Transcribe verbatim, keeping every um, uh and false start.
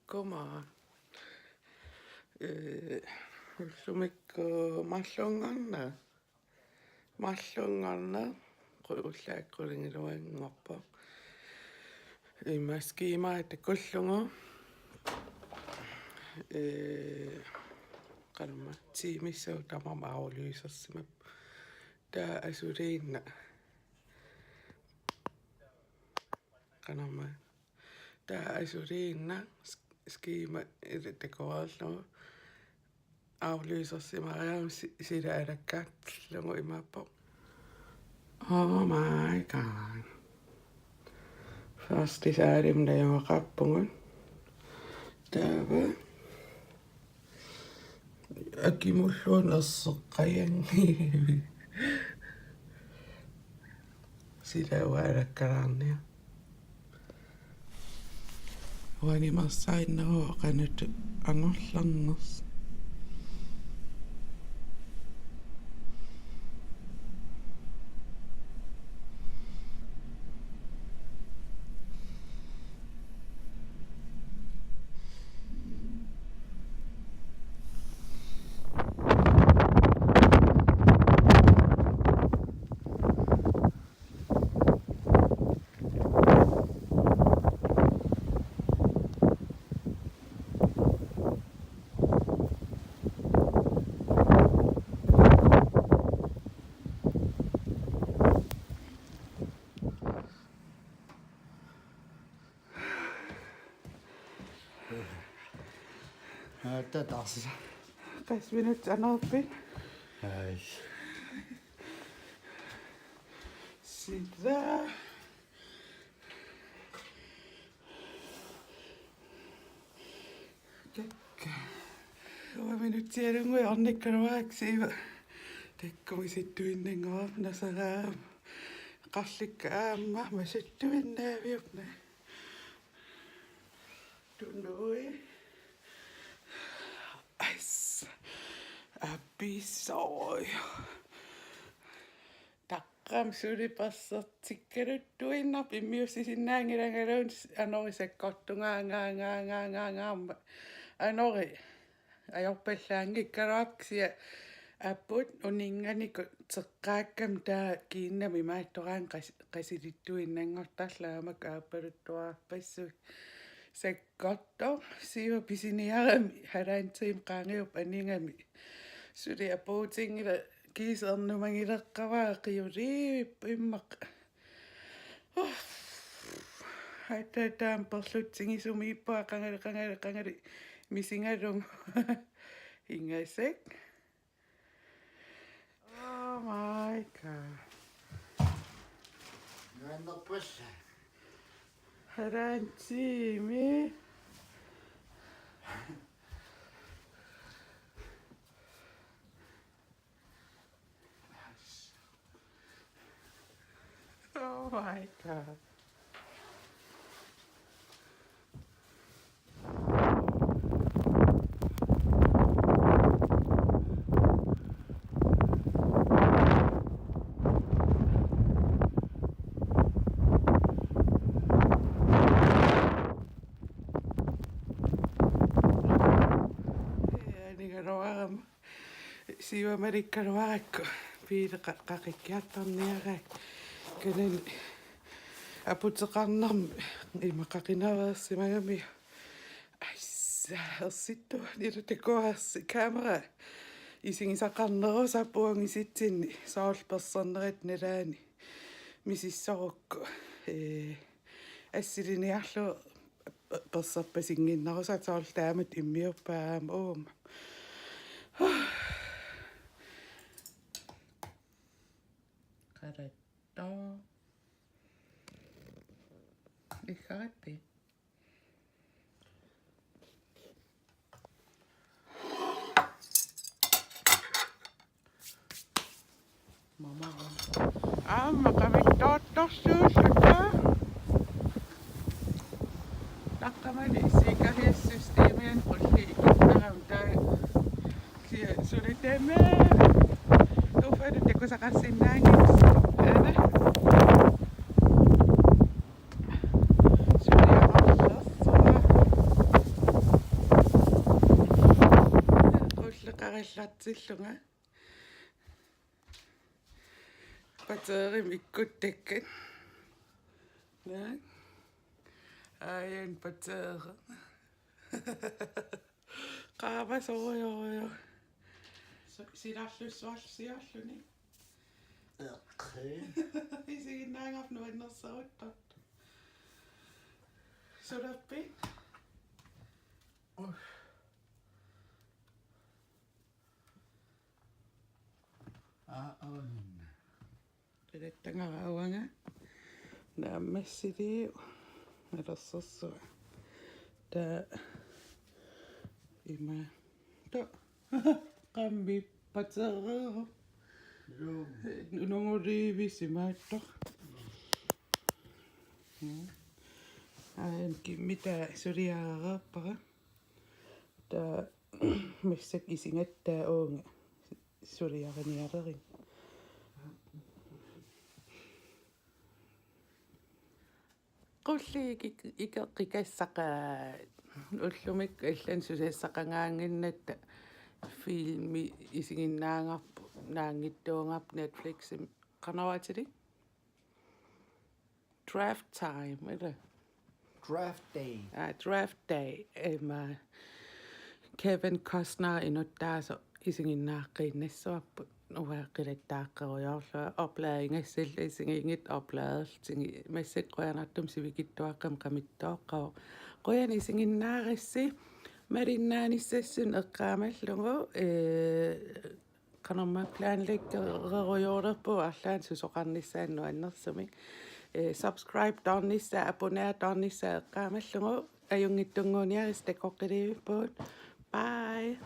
Kumaa. Ee, ullumikkut marlunngorneq. Marlunngorneq. Qu-, ullaaq qulingiluanngorpoq. Ima skema takullugu. Ee, qanormaa, tiimissaq tamarmi aflysersimappoq. Taava asuliinnaq. Qanormaa. Taava asuliinnaq sk-, skema illit takoreerlugu. Aflysersimariarmat si-, sila alakkartillugu imaappoq. Oh my God. Første saalim najugaqarpugut. Taava. Akimulluunniit erseqqajanngilaq. Sila uanga alakkalaarniarlugu. Uani marsaarinnaruvoq qanoq anorlernersoq. Aatta taarsi. Qassit minutsit anorpit? Ai. Sila. Kakka. Uanga minutsialunnguit ornikkaluarakkit, Siiva. Takuuk misittuinnanngorama nasaraama. Qarlikka aamma masuttuinnaaviuk? Tunui. Ais. Apisoi. Taqqam suli persertikkaluttuinnarpoq, immiussisinnaanngilangaluunniit anorisakkortunga anori. Ajorpallaanngikkaluarpoq kisianni aput uninnganikut teqqaakkami taava kiinnama imaattoraangat qas-, qasilittuinnanngortarlugit aappaluttuarpassuit. Sakkortoq, Siiva pisiniarami halvanden time qaangiuppat anigami. Suli apuutinngilaq kiisa ernumagileqqavara qiuliivippoq immaqa. Aatta taama perlutsigisumik ippua qangali, qangali, qangali misigalugu. Ingasak. Oh my God. Nuannerpassuit. Halvanden time. Oh my God. Ee, anigaluarama. Siiva malikkaluarakku biili qa-, qaqikkiartorniaraat. Kanani aputeqarnermi ima qaqinaveersimagamiuk. Aissa, ersittuunera takuarsi kamera. Isigisaqarnerusarpoq uangisitsinni soorlu persernerata nalaani misissorukku. Ee, assiliniarlugu pe-, perserpasinnginnerusartoq soorlu taamatut immiuppaa aamma uuma. Qarattoq. Iggarippi? Mama. Aamma qamittoortorsuulluta. Taqqamani sikkerhedssystemiani qulliit ikittarama taava. Kisianni suli tamaat. Uffa takusaqarsinnaanngitsoq. Ana. Suli anorlersoq. Sillunga. Batterimik ikkuttakkat. Naa. Ajan batteri. Qaamasorujussuaq. Su-, silarlussuarsiorluni. Okay. Isiginnaagaanni nuannersoruttortoq. Sulerpit? Aa, on. Qilattagara uanga naammassilivoq nalersorsuaq. Taava ima. Taava. Qammi batteriuvoq. Joo. Nunguliivisimaattoq. Aam, kimita suliareerpara. Taava massakkut isigattaarlunga suliariniarlunga. Qulliit ik-, ikeqqikassaqaat ullumikkut allanut susassaqangaannginnatta filmi isiginnaagarput, naanngittuugarput Netfliximi, qanoq atilik? Draft Time, ilaa? Draft Day. Aa, Draft Day, ima Kevin Costner inuttaasoq isiginnaaqqiinnassavarput. Uanga qilattaaqqerujoorlunga oplaadigassallu isigiinngitsut oplaadillutigit, massakkut qujanartumik sivikitsuaqqamik qamittooqqavoq. Qujanaq isiginnaarassi, malinnaanissassinnik eqqaamallugu, ee, qanormaa planlæggerujoorpugut arlaannik susoqarnissaa nuannersumik. Ee, subscribe-tornissaa, abonner-tornissaa eqqaamallugu, ajunngitsunnguuniaritsi, takoqqiliivippugut. Bye.